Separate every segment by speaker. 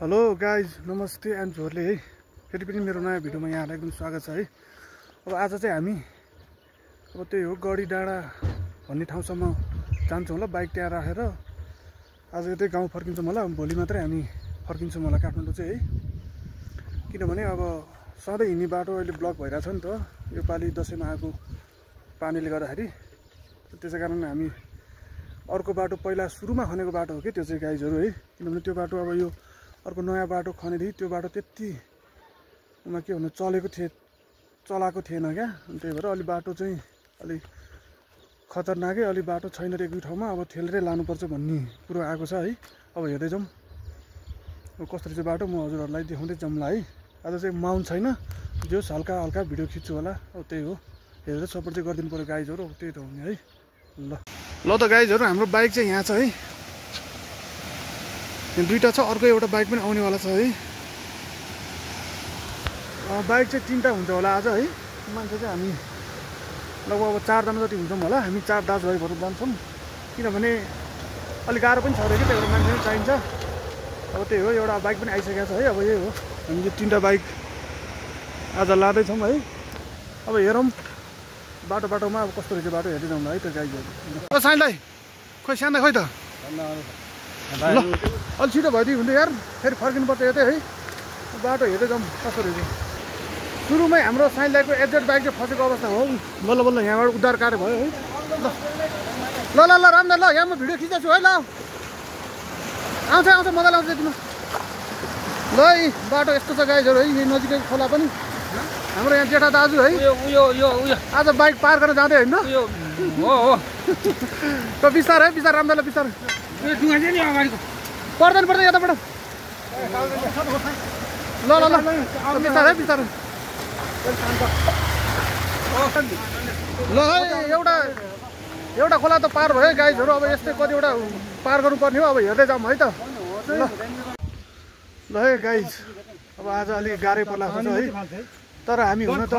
Speaker 1: Hello guys नमस्ते and झोरले है फेरि पनि मेरो नयाँ भिडियोमा यहाँलाई एकदम स्वागत छ है। अब आज चाहिँ हामी अब त्यही हो गडी डाँडा भन्ने ठाउँसम्म जान्छौँ होला बाइक त्यहाँ राखेर। आज त्यही गाउँ फर्किन्छौँ होला, भोलि मात्रै हामी फर्किन्छौँ होला काठमाडौँ चाहिँ है। किनभने अब सधैँ हिँड्ने बाटो अहिले ब्लक भइरहेछ नि त, योपालि दसैँमा आएको पानीले गर्दाखेरि। त्यसै कारण हामी अर्को बाटो पहिला सुरुमा खनेको बाटो हो कि त्यो चाहिँ गाइजहरू है। किनभने त्यो बाटो अब यो अर्को नयाँ बाटो खनेदेखि त्यो बाटो त्यतिमा के भन्नु चलाएको थिएन क्या। त्यही भएर अलि बाटो चाहिँ अलिक खतरनाकै, अलि बाटो छैन एक दुई ठाउँमा, अब ठेलेरै लानुपर्छ भन्ने कुरो आएको छ है। अब हेर्दै जाउँ अब कसरी चाहिँ बाटो, म हजुरहरूलाई देखाउँदै जाउँला है। आज चाहिँ माउन्ट छैन, जो हल्का हल्का भिडियो खिच्छु होला। अब त्यही हो, हेरेर सपोर्ट चाहिँ गरिदिनु पऱ्यो गाइजहरू। अब त्यही त हुने है। ल त गाइजहरू, हाम्रो बाइक चाहिँ यहाँ छ है, दुईवटा छ, अर्को एउटा बाइक पनि आउनेवाला छ है। बाइक चाहिँ तीनवटा हुन्छ होला आज है। मान्छे चाहिँ हामी लगभग अब 4जना जति हुन्छौँ होला। हामी 4 दाजुभाइहरू जान्छौँ, किनभने अलिक गाह्रो पनि छ अरे कि, त्यही भएर मान्छे पनि चाहिन्छ। अब त्यही हो, एउटा बाइक पनि आइसकेको छ है। अब यही हो, हामी यो 3टा बाइक आज लाँदैछौँ है। अब हेरौँ बाटोमा अब कस्तो रहेछ बाटो, हेर्दै जाउँला है त गाइजहरू। साइन दाइ खोइ, सान्दा खोइ त ल अलि छिटो भइदियो हुन्थ्यो यार, फेरि फर्किनुपर्छ यतै है। बाटो हेर्दै जाउँ कस्तो रहेछ। सुरुमै हाम्रो साइन दाइको एजेड बाइक चाहिँ फसेको अवस्था हो। बल्ल बल्ल यहाँबाट उद्धार कार्य भयो है। ल ल ल रामदा, ल यहाँ म भिडियो खिच्दैछु है। ल आउँछ मजाले आउँछ यतिमा। ल यी बाटो यस्तो छ गाइजहरू है, यही नजिकै खोला पनि। हाम्रो यहाँ जेठा दाजु है, आज बाइक पार गरेर जाँदै होइन त। बिस्तार है, बिस्तार रामदालाई बिस्तार पर्दैन यताबाट। ल ल ल बिस्तार है, बिस्तार। ल है, एउटा खोला त पार भयो गाइजहरू। अब यस्तै कतिवटा पार गर्नुपर्ने हो। अब हेर्दै जाऊँ है त। ल है गाइज, अब आज अलिक गाह्रै पर्ला छ है, तर हामी हुन त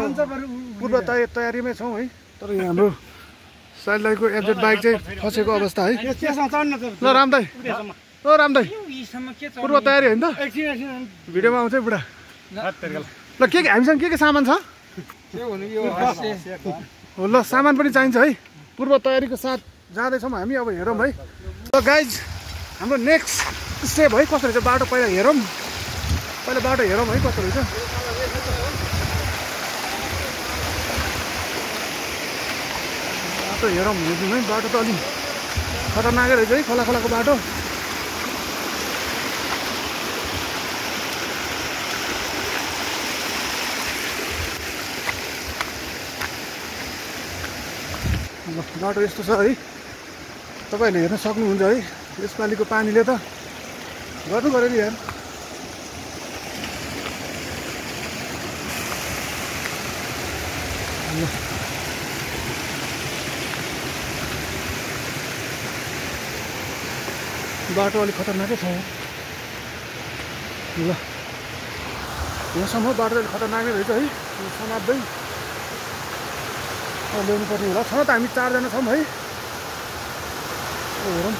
Speaker 1: पूर्व तयारीमै छौँ है। तर यहाँ हाम्रो साइडलाइनको एजेड बाइक चाहिँ फसेको अवस्था है। ल रामदाई, ओ रामदाई पूर्व तयारी होइन त, भिडियोमा आउँछ है बुढा। ल के हामीसँग के सामान छ हो? ल सामान पनि चाहिन्छ है। पूर्व तयारीको साथ जाँदैछौँ हामी। अब हेरौँ है। ल गाइज, हाम्रो नेक्स्ट स्टेप है कस्तो रहेछ बाटो, पहिला हेरौँ। पहिला बाटो हेरौँ है कस्तो रहेछ। बाटो हेरौँ है, बाटो त अलिक खतरनाकै रहेछ है, खोलाको बाटो। बाटो यस्तो छ है, तपाईँहरूले हेर्न सक्नुहुन्छ है। यसपालिको पानीले त गर्नु पऱ्यो नि यार। बाटो अलिक खतरनाकै छ। ल यहाँसम्म बाटो अलिक खतरनाकै रहेछ है। समात्दै ल्याउनु पर्ने होला। छ त हामी 4जना छौँ है। हेरौँ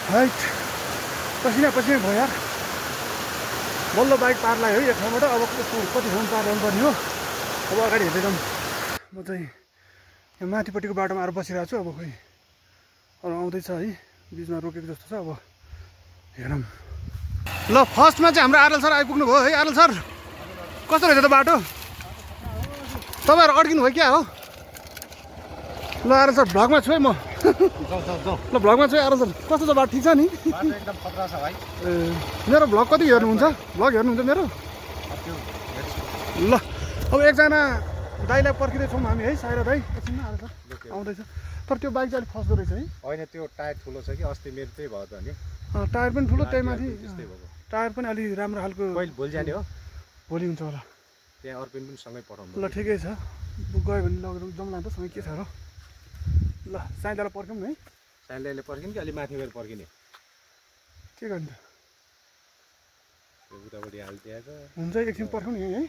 Speaker 1: हाइट, पसिना भयो यार। बल्ल बाइक पार लाग्यो है एक ठाउँबाट। अब कति ठाउँ पार गर्नुपर्ने हो। अब अगाडि हेर्दै जाउँ। म चाहिँ यहाँ माथिपट्टिको बाटोमा आएर बसिरहेको छु। अब खोइ अरू आउँदैछ है, बिचमा रोकेको जस्तो छ। अब हेरौँ। ल फर्स्टमा चाहिँ हाम्रो आरएल सर आइपुग्नु भयो है। आरएल सर कस्तो रहेछ त बाटो? तपाईँहरू अड्किनु भयो क्या हो? ल आरएल सर भ्लगमा छु है म। ल भ्लगमा छु आरएल सर, कस्तो छ बाटो? ठिक छ नि?
Speaker 2: एकदम खतरा छ भाइ।
Speaker 1: मेरो भ्लग कति हेर्नुहुन्छ? भ्लग हेर्नुहुन्छ मेरो? ल अब एकजना दाइलाई पर्खिँदैछौँ हामी है, साइरा दाइ। एकछिन आरएल सर आउँदैछ। तर त्यो बाइक चाहिँ अलिक फस्दो रहेछ है।
Speaker 2: होइन त्यो टायर ठुलो छ कि, अस्ति मेरो त्यही भयो त नि।
Speaker 1: टायर पनि ठुलो, त्यही माथि टायर पनि अलि राम्रो खालको।
Speaker 2: भोलि जाने हो?
Speaker 1: भोलि हुन्छ होला।
Speaker 2: त्यहाँ अर्पिन पनि सँगै पठाउनु।
Speaker 1: ल ठिकै छ, गयो भने लगेर जाउँला त सँगै, के छ र। ल साइदालाई पर्ख्यौँ है।
Speaker 2: साइनले पर्किने कि अलि माथि गएर पर्किने
Speaker 1: के गर्ने
Speaker 2: त्यो उतापट्टि हालिदिएको
Speaker 1: हुन्छ एकछिन पर्खाउँ नि है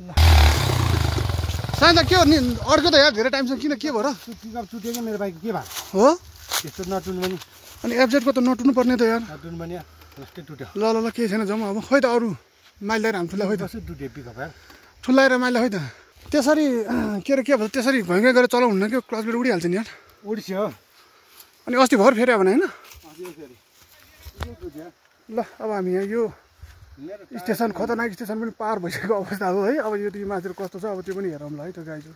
Speaker 1: ल साइन्दा के हो नि अर्को त यार धेरै टाइमसँग किन के भयो र
Speaker 2: पिकअप चुटेको मेरो बाइक के भयो
Speaker 1: हो
Speaker 2: त्यस्तो नटुनु पनि
Speaker 1: अनि एफजेडको त नटुनु पर्ने त यार
Speaker 2: नटुनु पनि लास्टै टुट्यो
Speaker 1: ल ल ल केही छैन जाउँ अब खोइ त अरू माइल ल्याएर हामी ठुला खोइ त
Speaker 2: कसरी टुट्यो पिकअप यार
Speaker 1: ठुलाएर माइल खोइ त त्यसरी के अरे के भन्छ त्यसरी घुइँ गरेर चलाउनु हुन्न कि क्लच प्लेट उडिहाल्छ नि यार
Speaker 2: उड्स्यो
Speaker 1: अनि अस्ति भर फेरि भने होइन ल अब हामी यहाँ यो स्टेसन खतरनाक स्टेसन पनि पार भइसकेको अवस्था हो है अब यो माथितिर कस्तो छ अब त्यो पनि हेरौँला है त्यो गाइजहरू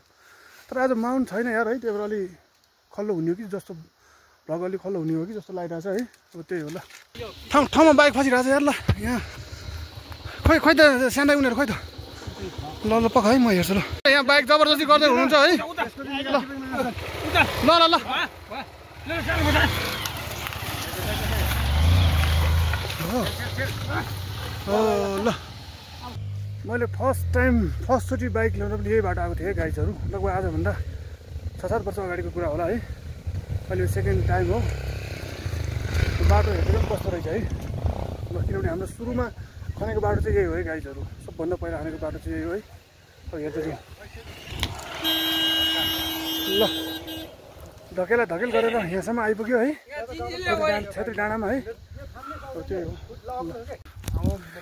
Speaker 1: तर आज माउन्ट छैन यार है त्यही भएर अलि खल्लो हुने हो कि जस्तो भ्लग अलिक खल्लो हुने हो कि जस्तो लागिरहेको छ है अब त्यही हो ल ठाउँमा बाइक फसिरहेको छ यार ल यहाँ खोइ त सानो उनीहरू खोइ त ल ल पख है म हेर्छु ल यहाँ बाइक जबरजस्ती गर्दै हुनुहुन्छ है ल ल ल ल मैले फर्स्टचोटि बाइक ल्याउन पनि यही बाटो आएको थिएँ गाइजहरू लगभग आजभन्दा 6-7 वर्ष अगाडिको कुरा होला है अहिले सेकेन्ड टाइम हो बाटो हेर्दै पनि कस्तो रहेछ है ल किनभने हाम्रो सुरुमा खनेको बाटो चाहिँ यही हो है गाइजहरू सबभन्दा पहिला खनेको बाटो चाहिँ यही हो है अब हेर्दै ल धकेल गरेर यहाँसम्म आइपुग्यो है छेत्री डाँडामा है त्यही हो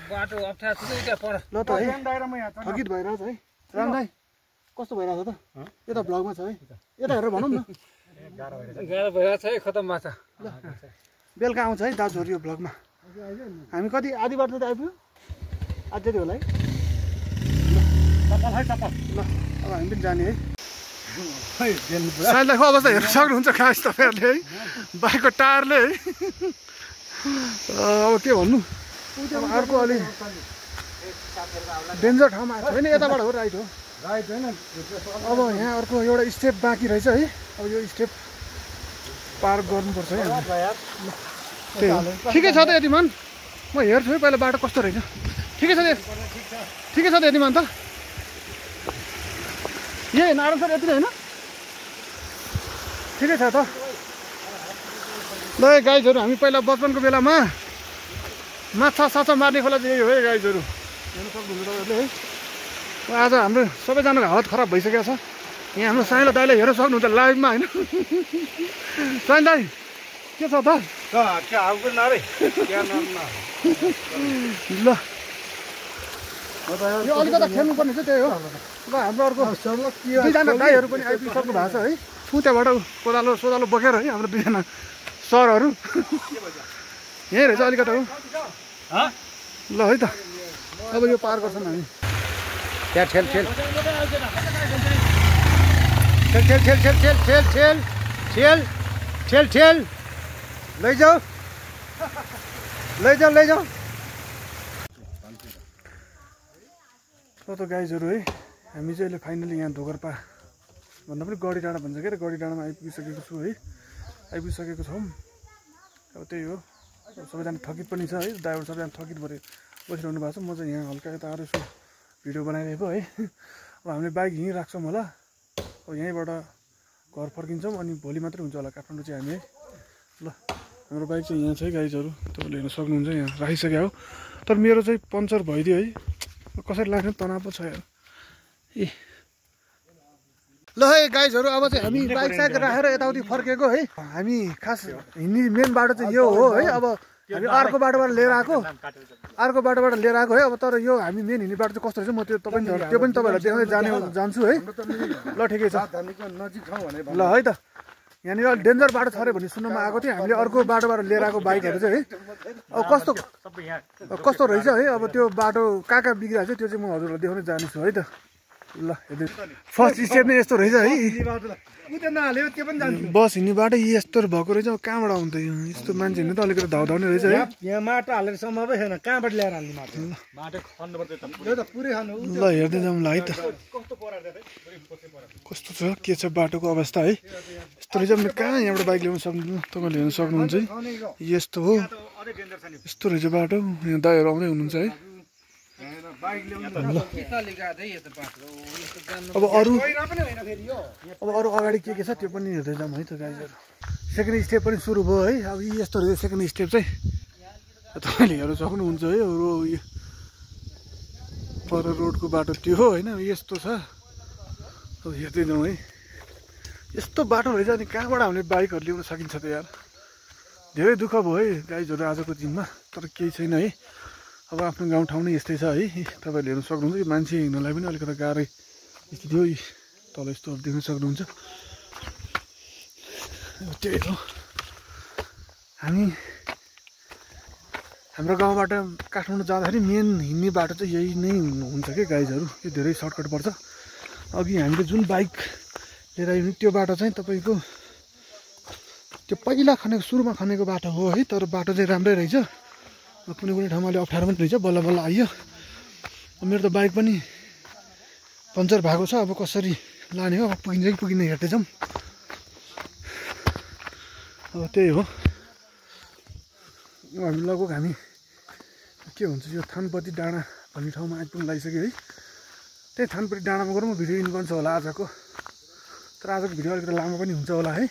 Speaker 3: बाटो अप्ठ्यारो छ उता पर
Speaker 1: ल त है थकित भइरहेछ है राम दाइ कस्तो भइरहेछ त यता भ्लगमा छ है यता हेरेर भनौँ न
Speaker 3: गाह्रो भइरहेको छ है खतम भएको छ
Speaker 1: ल बेलुका आउँछ है दाजुहरू यो भ्लगमा हामी कति आधी बाटो त आइपुग्यो आज जति होला है ल अब हामी पनि जाने है साइडको अवस्था हेर्न सक्नुहुन्छ खास तपाईँहरूले है बाइकको टायरले है अब के भन्नु अब अर्को अलि डेन्जर ठाउँमा आएको होइन यताबाट हो राइट हो अब यहाँ अर्को एउटा स्टेप बाँकी रहेछ है अब यो स्टेप पार गर्नुपर्छ है त्यही हो ठिकै छ त यतिमान म हेर्छु है पहिला बाटो कस्तो रहेछ ठिकै छ त यतिमान त यही नारायण सर यति नै होइन ठिकै छ त ल गाइजहरू हामी पहिला बचपनको बेलामा माछा साछा मार्ने खोला चाहिँ यही हो है गाइजहरू हेर्नु सक्नुहुन्छ तपाईँहरूले है आज हाम्रो सबैजनाको हालत खराब भइसकेको छ यहाँ हाम्रो साइलो दाइले हेर्न सक्नुहुन्छ लाइभमा होइन साइलो दाइ के छ त ल यो अलिकता खेल्नुपर्ने चाहिँ त्यही हो ल हाम्रो अर्को दुईजना दाइहरू पनि आइपुगिसक्नु भएको छ है त्यहाँबाट सोधालो बोकेर है हाम्रो दुईजना सरहरू यहीँ रहेछ अलिकता हो ल है त अब यो पार गर्छौँ हामी
Speaker 2: त्यहाँ ठेल लैजाऊ
Speaker 1: ल त गाइजहरू है हामी चाहिँ अहिले फाइनली यहाँ ढोगरपा भन्दा पनि गडी डाँडा भन्छ के अरे गडी डाँडामा आइपुगिसकेको छु है आइपुगिसकेको छौँ अब त्यही हो सबैजना थकित पनि छ है ड्राइभर सबैजना थकित भएर बसिरहनु भएको छ म चाहिँ यहाँ हल्का यता आएर यसो भिडियो बनाइरहेको है अब हामीले बाइक यहीँ राख्छौँ होला अब यहीँबाट घर फर्किन्छौँ अनि भोलि मात्रै हुन्छ होला काठमाडौँ चाहिँ हामी है ल हाम्रो बाइक चाहिँ यहाँ छ है गाइजहरू तपाईँले हेर्न सक्नुहुन्छ यहाँ राखिसक्यो हो तर मेरो चाहिँ पङ्चर भइदियो है कसरी लाग्ने तनाव पो छ यार ए ल है गाइजहरू अब चाहिँ हामी बाइक साइक राखेर यताउति फर्केको है हामी खास हिँड्ने मेन बाटो चाहिँ यो हो है अब हामी अर्को बाटोबाट लिएर आएको है अब तर यो हामी मेन हिँड्ने बाटो चाहिँ कस्तो रहेछ म त्यो पनि तपाईँहरूलाई देखाउँदै जान्छु है ल ठिकै छ ल है त यहाँनिर अलिक डेन्जर बाटो छ अरे भन्ने सुन्नमा आएको थियो हामीले अर्को बाटोबाट लिएर आएको बाइकहरू चाहिँ है अब कस्तो रहेछ है अब त्यो बाटो कहाँ बिग्रिरहेको छ त्यो चाहिँ म हजुरहरूलाई देखाउन जानेछु है त ल हेर्दै फर्स्ट स्टेप नै यस्तो रहेछ है बस हिँड्ने बाटो यस्तो भएको रहेछ अब कहाँबाट आउँछ यो यस्तो मान्छे हिँड्नु त अलिकति धाउने रहेछ है
Speaker 3: यहाँ माटो हालेर सम्भव छैन कहाँबाट ल्याएर हाल्ने
Speaker 1: ल हेर्दै जाउँ ल है त कस्तो छ के छ बाटोको अवस्था है यस्तो रहेछ कहाँ यहाँबाट बाइक ल्याउनु सक्नु तपाईँले हेर्न सक्नुहुन्छ है यस्तो हो यस्तो रहेछ बाटो यहाँ दाइहरू आउँदै हुनुहुन्छ है अब अरू अगाडि के छ त्यो पनि हेर्दै जाउँ है त गाइजहरू सेकेन्ड स्टेप पनि सुरु भयो है। अब यस्तो रहेछ सेकेन्ड स्टेप चाहिँ तपाईँले हेर्नु सक्नुहुन्छ है। यो पर रोडको बाटो त्यो हो होइन, यस्तो छ। अब हेर्दै जाउँ है, यस्तो बाटो रहेछ। अनि कहाँबाट हामीले बाइकहरू ल्याउन सकिन्छ त यार। धेरै दुःख भयो है गाइजहरू आजको दिनमा, तर केही छैन है। अब आफ्नो गाउँठाउँ नै यस्तै छ है। तपाईँहरूले हेर्नु सक्नुहुन्छ कि मान्छे हिँड्नलाई पनि अलिकति गाह्रै स्थिति हो। तल यस्तो देख्न सक्नुहुन्छ। त्यही हो, हाम्रो गाउँबाट काठमाडौँ जाँदाखेरि मेन हिँड्ने बाटो चाहिँ यही नै हुन्छ कि गाइजहरू। यो धेरै सर्टकट पर्छ। अघि हामीले जुन बाइक लिएर आयौँ त्यो बाटो चाहिँ तपाईँको त्यो पहिला खनेको सुरुमा खनेको बाटो हो है। तर बाटो चाहिँ राम्रै रहेछ। कुनै कुनै ठाउँमा अलिक अप्ठ्यारो पनि रहेछ, बल्ल बल्ल आइयो। मेरो त बाइक पनि पङ्चर भएको छ। अब कसरी लाने हो, पुगिन्छ कि पुगिन्न हेर्दै जाउँ। अब त्यही हो, लगभग हामी के भन्छ यो थानपति डाँडा भन्ने ठाउँमा आइपुग्नु लागिसक्यो है। त्यही थानपति डाँडामा गएर म भिडियो इन गर्छ होला आजको। तर आजको भिडियो अलिकति लामो पनि हुन्छ होला है।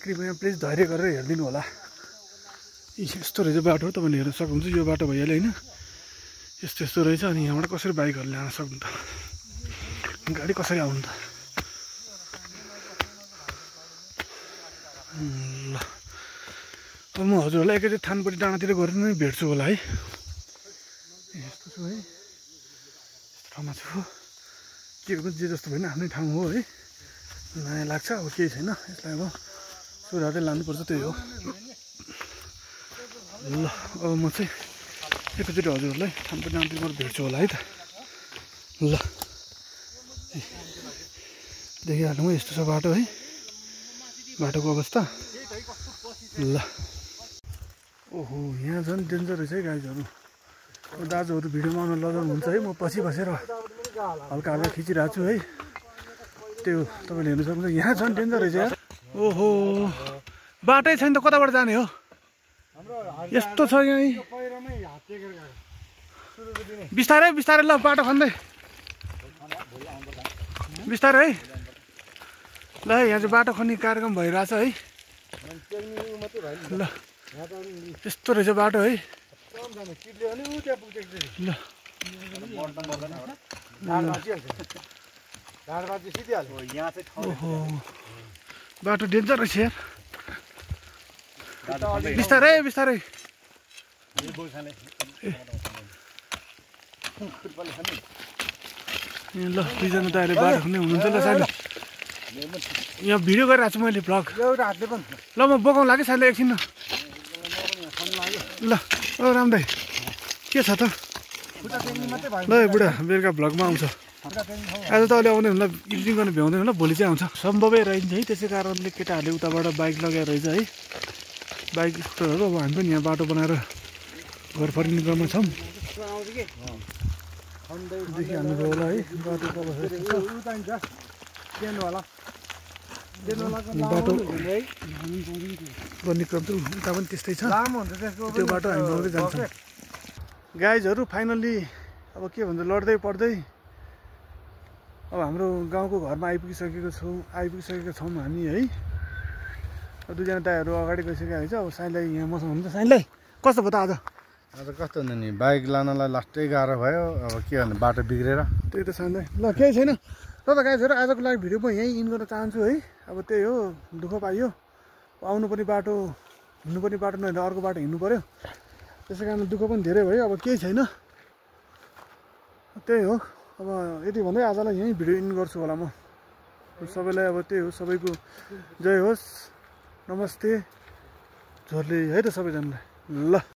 Speaker 1: कृपया प्लिज धैर्य गरेर हेरिदिनु होला। यस्तो रहेछ बाटो, तपाईँले हेर्न सक्नुहुन्छ। यो बाटो भइहाल्यो होइन, यस्तो यस्तो रहेछ। अनि यहाँबाट कसरी बाइकहरू ल्याउन सक्नु त, गाडी कसरी आउनु त। ल अब म हजुरहरूलाई एकैचोटि थानपट्टि डाँडातिर गएर नै भेट्छु होला है। यस्तो छु है, ठाउँमा छु। के गर्नु, जे जस्तो भएन आफ्नै ठाउँ हो है। नयाँ लाग्छ, अब केही छैन। यसलाई अब सुधार्दै लानुपर्छ, त्यही हो। ल अब म चाहिँ एकैचोटि हजुरहरूलाई थानपट्टि डाँडातिर गएर भेट्छु होला है त। ल देखिहाल्नु यस्तो छ बाटो है, बाटोको अवस्था। ल ओहो, यहाँ झन् डेन्जर रहेछ है गाइजहरू। दाजुहरू भिडियोमा आउन लजाउनुहुन्छ है। म पछि बसेर हल्का हल्का खिचिरहेको छु है। त्यो तपाईँले हेर्नु सक्नुहुन्छ। यहाँ झन् डेन्जर रहेछ यार। ओहो, बाटै छैन त कताबाट जाने हो। यस्तो छ यहीँ, बिस्तारै बिस्तारै। ल बाटो खन्दै बिस्तारै है। ल यहाँ चाहिँ बाटो खन्ने कार्यक्रम भइरहेछ है। ल यस्तो रहेछ बाटो है। ल ओहो, बाटो डेन्जर रहेछ यार। बिस्तारै बिस्तारै। ल दुईजना त अहिले बाटो खन्ने हुनुहुन्छ। ल साइड यहाँ भिडियो गरिरहेको छु मैले, भ्लग। ल म बोकाउँ लाग्यो साइडले एकछिन। ल ओ राम दाइ के छ त। ल बुढा बेलुका भ्लगमा आउँछ। आज त अहिले आउने होला, एडिटिङ गर्नु भ्याउँदैन होला, भोलि चाहिँ आउँछ। सम्भवै रहन्छ है। त्यसै कारणले केटाहरूले उताबाट बाइक लगाएर रहेछ है, बाइक स्कुटरहरू। अब हामी पनि यहाँ बाटो बनाएर घर फर्किने क्रममा छौँ। देखिहाल्नुभयो होला है बाटोको अवस्था। बाटो गर्ने क्रम चाहिँ उता पनि त्यस्तै छ। त्यो बाटो हामी लड्दै जान्छौँ गाइजहरू। फाइनल्ली अब के भन्छ, लड्दै पढ्दै अब हाम्रो गाउँको घरमा आइपुगिसकेको छौँ हामी है। दुईजना दाइहरू अगाडि गइसकेको रहेछ। अब साइनलाई यहाँ मसँग हुन्छ। साइनलाई कस्तो भयो त आज
Speaker 2: कस्तो हुनु नि, बाइक लानलाई लास्टै गाह्रो भयो। अब के भन्नु, बाटो बिग्रेर।
Speaker 1: त्यही त साइनलाई। ल केही छैन। र त गाइजहरू आजको लागि भिडियो म यहीँ इन गर्न चाहन्छु है। अब त्यही हो, दुःख पाइयो। आउनुपर्ने बाटो हिँड्नुपर्ने बाटो नहेर्दा अर्को बाटो हिँड्नु पऱ्यो। त्यसै कारण दुःख पनि धेरै भयो। अब केही छैन, त्यही हो। अब यति भन्दै आजलाई यहीँ भिडियो इन गर्छु होला म। सबैलाई अब त्यही हो, सबैको जय होस्, नमस्ते, झोर्ले है त सबैजनालाई। ल।